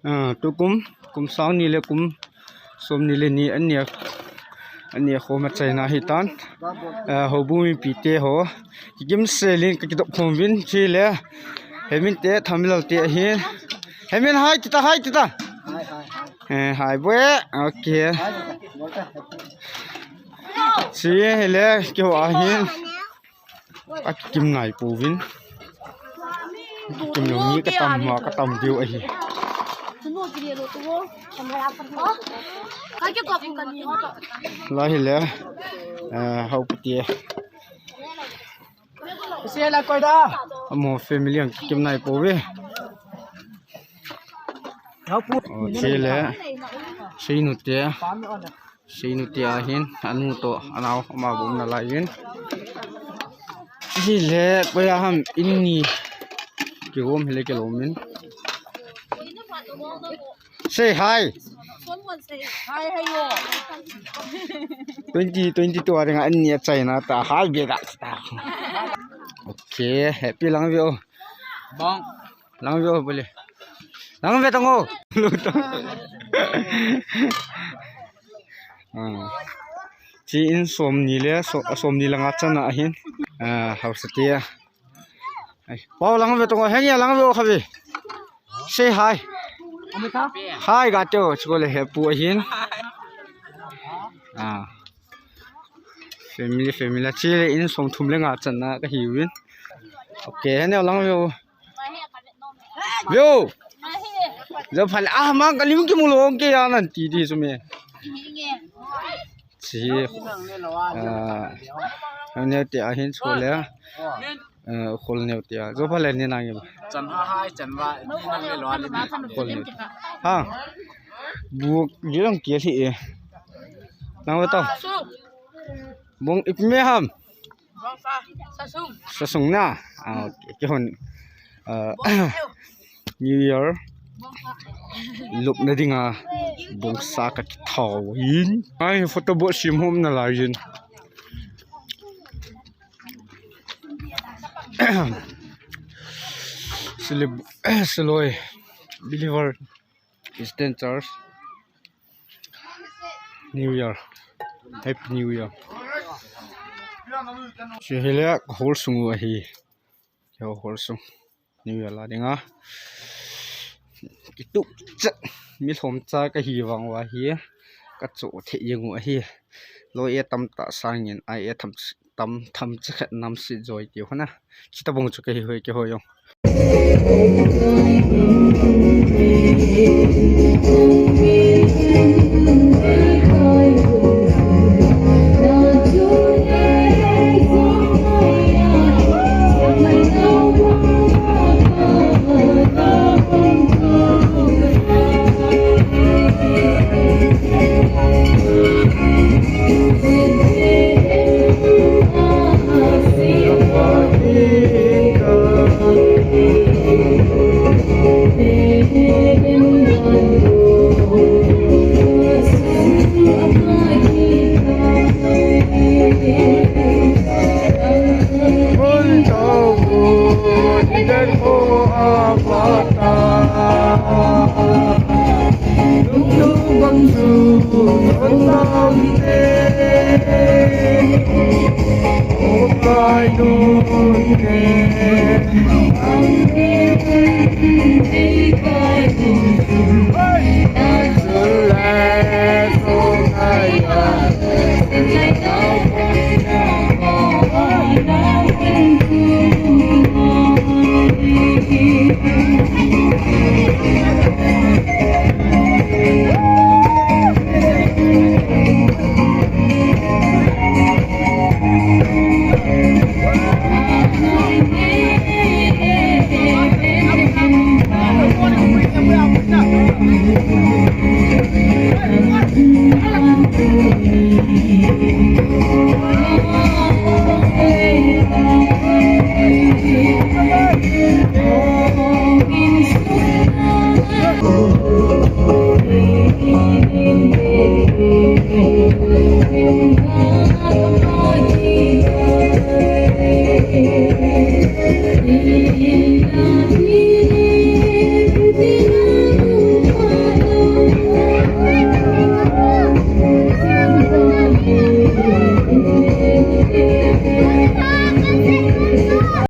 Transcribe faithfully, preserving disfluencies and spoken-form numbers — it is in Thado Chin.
Ah, tukum, kum sang ni le kum som ni le ni an nia, an nia khom a chaina hi tan. Ah, houbung mipi te ho. Kikim selin ka kidop khom vin chi le. Hemin te, Thamilal te ahi. Hemin hai tita, hai tita. Eh, hai boy. Okay. Chi hele kiho ahin. Akikim nai pouvin. Kikim lo ni ka tam ma ka tam diu ahi. La hile. Eh, hau pati. Amo family ang kikim nai pouve. Oh, chele. Seinu te. Seinu te ahin, anu to, anao, ama bom na lai in. Chele, koya ham inni. Kigom hile kilomin. Say hi. Twenty twenty-two a dinga anni a chaina ta, hi bega ta. Okay, happy lang veo. Bang. Lang veo bole. Lang ve tong o. Lu tong. Ah. Chi in som ni le, so-, som ni le nga chan ahin. Ah, hausa tia. Ai, pau lang ve tong o, henge lang ve o khavi. Say hi. Hi ga teo, chikole hepu ahin. Ah. Family, family, chele in som thum le nga chan na kahiuvin. Okay, hene lang ve o. Veo. Jo phale, ah, mang kalim kimu lo ke ya nan ti ti sume. Chi. Ah, ne te ahin chole. Eh, khol neu tia. Jo phale ni nang im. Chan ha hai, chan va, ni nang le lo ni. Khol neu. Ha. Bu, ji lang kia thi e. Nang ve to. Bong ip me ham. Sasung. Sasung na. Ah, okay. Kihon. Ah, New Year. Lupna dinga bongsa ka kithau in. Ai, photo booth sim hom na lai in. Silib-, Siloi Believer Christian Church. New Year. Happy New Year. Chele ka hol sung u ahi. Ka hol sung. New Year la dinga. Kitup chet. Mi lhom cha kahi vang uva hi. Ka cho thei jeng u ahi. Loi e tam ta sangin, ai e tam, tam, tam che khat nam si joi tiu hana. Chita bong chu kahi hoi, kihoi jong.